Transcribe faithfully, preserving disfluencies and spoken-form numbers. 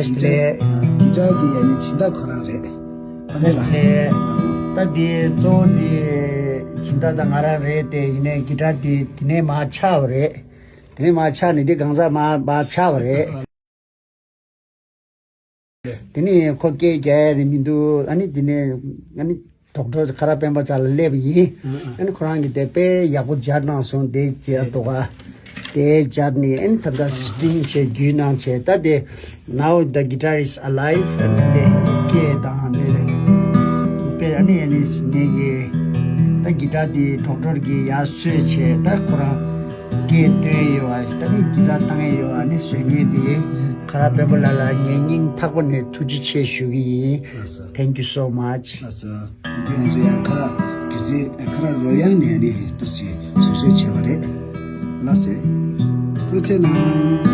ལེ། གི་ཊར་གི་ཡ་ནི་སྦྱིན་བདག་ཁོ་རང་རེད། ཨ་ནི་ལ། ལེ། ད་འདི་གཙོ་བོ་འདི་སྦྱིན་བདག་ད་ང་རང་རེད་དེ། ཡིན་ནའི་གི་ཊར་འདི་དེ་ནས་མར་ཆག་པ་རེད། དེ་ནས་མར་ཆག་ནས་འདི་གང་ཟག་མར་མར་ཆག་པ་རེད། དེ་ནས་ཁོ་སྐད་རྒྱག་ཡ་ནི་མི་འདུག་ཨ་ནི་དེ་ནས་ཨ་ནི་ཌོག་ཊར་ཁ་ར་སྤེན་པ་རྩ་ལ་སླེབས་པ་ཡིན། ཨ་ནི་ཁོ་རང་གིས་དེ་དཔེ་ཡག་པོ་སྦྱར་གནང་སོང་། དེ་བྱས་འདུག་ག་དེ་སྦྱར་ནས་ཨ་ནི་ད་ལྟ་སི་ཊིང་བྱས་རྒྱུས་གནང་བྱས། ད་དེ་Now the guitar is alive. ཨ་ནི་དེ་སྐད་དང་དེ་དཔེ་ཨ་ནི་ཨ་ནི་ངེད་ཀྱི་ད་གི་ཊར་དེ་ཌོག་ཊར་གྱིས་ཡར་བཟོས་བྱས། ད་ཁོ་རང་སྐད་བཏོན་ཡོད་པ། ད་ནི་གི་ཊར་བཏང་ཡོད་པ། ཨ་ནི་བཟོ་མཁན་དེ་ཁ་ར་སྤེན་པ་ལགས་ལ་ངས་སྙིང་ཐག་པ་ནས་ཐུགས་རྗེ་ཆེ་ཞུ་གི་ཡིན། ལགས་སོ། Thank you so much. ལགས་སོ། དེ་ང་ཚོ་ཡང་ཁ་ར་རྒྱུ་རྩལ་ཁ་ར་རོལ་དབྱངས་ནས་ནི་ཏོག་ཙམ་བཟོ་བཅོས་བྱས་པ་རེད། ལགས་སེ། ཐུགས་རྗེ་གནང་།